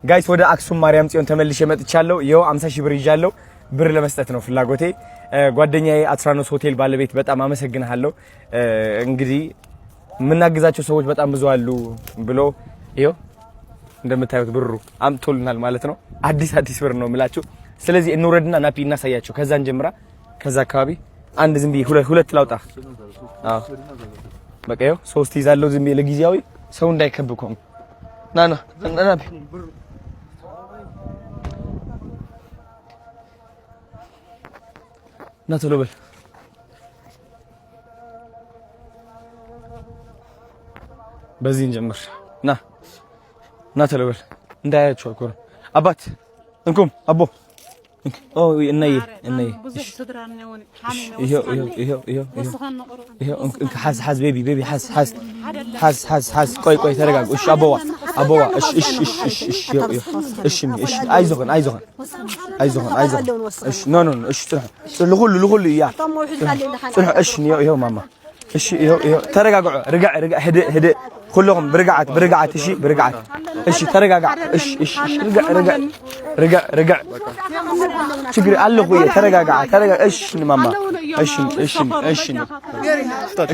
Guys፣ ወደ አክሱም ማርያም ጽዮን ተመልሼ መጥቻለሁ። ይኸው 50 ሺህ ብር ይዣለሁ። ብር ለመስጠት ነው ፍላጎቴ። ጓደኛዬ አትራኖስ ሆቴል ባለቤት በጣም አመሰግንሃለሁ። እንግዲህ የምናግዛቸው ሰዎች በጣም ብዙ አሉ ብሎ ይኸው እንደምታዩት ብሩ አምጥቶልናል ማለት ነው። አዲስ አዲስ ብር ነው የምላችሁ። ስለዚህ እንውረድና ናፒ እናሳያቸው። ከዛን ጀምራ ከዛ አካባቢ አንድ ዝም ብዬ ሁለት ሁለት ላውጣ። አዎ፣ በቃ ይኸው ሶስት ይዛለሁ ዝም ብዬ ለጊዜያዊ ሰው እንዳይከብ እኮ። ና ና ናፒ፣ ና ቶሎ በል። በዚህ እንጀምር። ና ና ቶሎ በል እንዳያችሁ እኮ ነው። አባት እንኩም አቦ እናዬ እናዬ፣ ይኸው ይኸው ይኸው ይኸው፣ እንካ ሓዝ ሓዝ baby baby፣ ሓዝ ሓዝ ሓዝ ሓዝ ሓዝ። ቆይ ቆይ፣ ተረጋጉ። እሺ አቦዋ አቦዋ፣ እሺ እሺ እሺ እሺ እሺ፣ ይኸው እሺ እሺ፣ አይዞህን አይዞህን አይዞህን አይዞህን። እሺ፣ no no no፣ እሺ፣ ጽንሑ፣ ልኹሉ ልኹሉ እያ ጽንሑ። እሺ፣ ይኸው ማማ፣ እሺ፣ ይኸው ይኸው፣ ተረጋግዑ። ርጋዕ ርጋዕ፣ ህድእ ህድእ፣ ኩልኩም ብርግዓት ብርግዓት። እሺ፣ ብርግዓት። እሺ፣ ተረጋጋዕ። እሺ እሺ እሺ፣ ርጋዕ ርጋዕ ርጋዕ ርጋዕ፣ ችግር ኣለኹ እየ። ተረጋጋዕ ተረጋጋ። እሺ ማማ፣ እሺ እሺ እሺ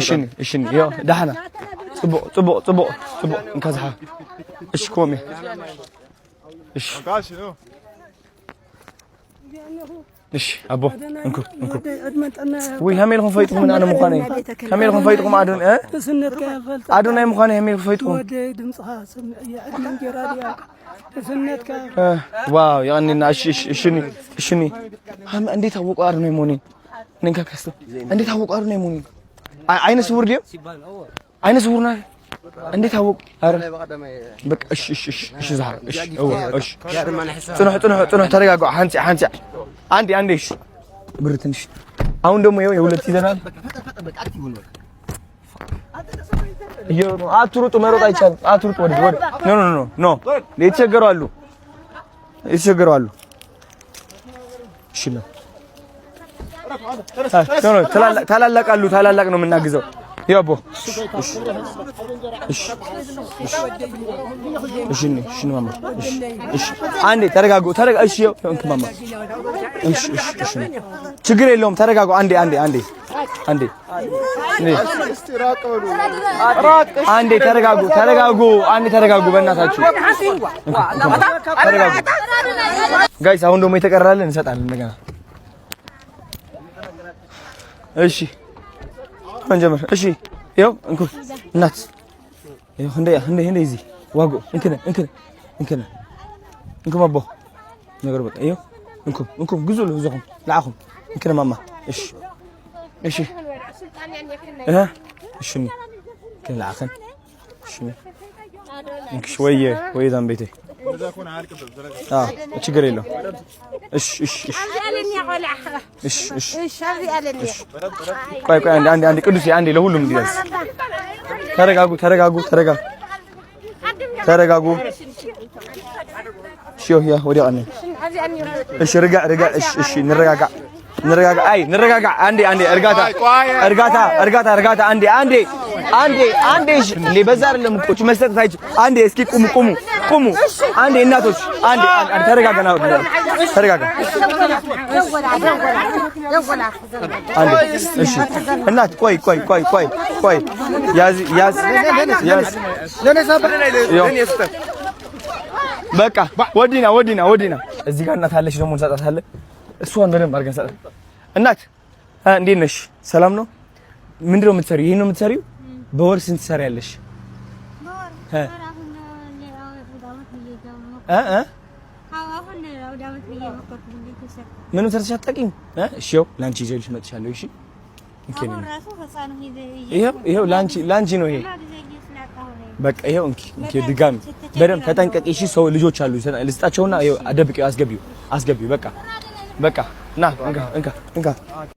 እሺ እሺ፣ ይኸው ዳሕና፣ ጽቡቅ ጽቡቅ ጽቡቅ ጽቡቅ። እንካ ዝሓ። እሺ ኮሜ፣ እሺ እሺ ኣቦ፣ እንኩ እንኩ። ወይ ከመይ ኢልኩም ፈይጥኩም ኣነ ምዃነይ? ከመይ ኢልኩም ፈይጥኩም ኣዶናይ ምዃነይ? ከመይ ኢልኩም ፈይጥኩም? Wow፣ ይቀኒና። እሺ እሺ እሺ እሺ። እንዴት አወቁ አዶናይ መሆኔን? እንካ ከስተ። እንዴት አወቁ አዶናይ መሆኔን? ዓይነ ስውር ድዮም? ዓይነ ስውር ና፣ እንዴት አወቁ? ኧረ በቃ እሺ እሺ እሺ እሺ ዛሃር፣ እሺ እወ እሺ። ጽኑሕ ጽኑሕ ጽኑሕ፣ ተረጋጉ። ሓንፂ ሓንፂ፣ አንዴ አንዴ። እሺ፣ ብር ትንሽ። አሁን ደግሞ ይኸው የሁለት ይዘናል። አትሩጡ፣ መሮጥ አይቻልም። አትሩጡ። ወደ ወደ no no no no፣ የተቸገሩ አሉ፣ የተቸገሩ አሉ። እሺ ነው፣ no no፣ ታላላቅ አሉ። ታላላቅ ነው የምናግዘው። ይኸው አቦ፣ እሺ እሺ እሺ እሺ እሺ ማማ፣ እሺ እሺ፣ አንዴ ተረጋጉ። ተረጋ እሺ፣ ይኸው እንክ ማማ። እሺ እሺ እሺ፣ ችግር የለውም። ተረጋጉ። አንዴ አንዴ አንዴ አንዴ አንዴ ተረጋጉ፣ ተረጋጉ፣ አንዴ ተረጋጉ፣ በእናታችሁ ተረጋጉ። Guys፣ አሁን ደግሞ የተቀራልን እንሰጣለን እንደገና። እሺ እንጀምር። እሺ ይኸው እንኩ እናት፣ ይኸው እንደ እንደ እንደ እዚ ዋጎ እንክነ እንክነ እንክነ እንኩም ኣቦ ነገር በቃ ይኸው እንኩም እንኩም ግዙ ለህዝኹም ንዓኹም። እንክነ ማማ፣ እሺ እሺ እ እሺ እንክነ ንዓኽን። እሺ እንክሽ። ወየ ወየ ዛን ቤተይ፣ ችግር የለውም። እሺ እሺ እሺ እሺ እሺ። ቆይ ቆይ፣ አንዴ አንዴ አንዴ፣ ቅዱሴ አንዴ፣ ለሁሉም እንዲደርስ። ተረጋጉ ተረጋጉ ተረጋጉ ተረጋጉ። እሺ ያ ወዲያ ቀኒ። እሺ ርጋዕ ርጋዕ። እሺ እሺ፣ እንረጋጋ እንረጋጋ። አይ እንረጋጋ። አንዴ አንዴ፣ እርጋታ እርጋታ እርጋታ እርጋታ። አንዴ አንዴ አንዴ አንዴ። እሺ እንዴ፣ በዛ አይደለም እኮ መስጠት አይች። አንዴ እስኪ ቁሙ ቁሙ ቁሙ። አንዴ እናቶች፣ አንዴ አንዴ፣ ተረጋጋ ና ተረጋጋ። አንዴ እሺ እናት፣ ቆይ ቆይ ቆይ ቆይ ቆይ፣ ያዝ ያዝ ያዝ። በቃ ወዲና ወዲና ወዲና። እዚህ ጋር እናት አለች ደግሞ እንሰጣታለን። እሷን በደንብ አድርገን እንሰጣት። እናት እንዴት ነሽ? ሰላም ነው? ምንድን ነው የምትሰሪው? ይሄን ነው የምትሰሪው? በወር ስንት ትሰሪያለሽ? እ እ ምንም ሰርተሽ አታውቂም? እሺ ይኸው ላንቺ ይዤልሽ መጥቻለሁ። እሺ ይኸው ይኸው ላንቺ ላንቺ ነው ይሄ። በቃ ይኸው እንኪ እንኪ፣ ድጋሚ በደንብ ተጠንቀቂ። እሺ ሰው ልጆች አሉ ልስጣቸውና ይኸው አደብቂው፣ አስገቢው አስገቢው። በቃ በቃ ና እንካ እንካ እንካ።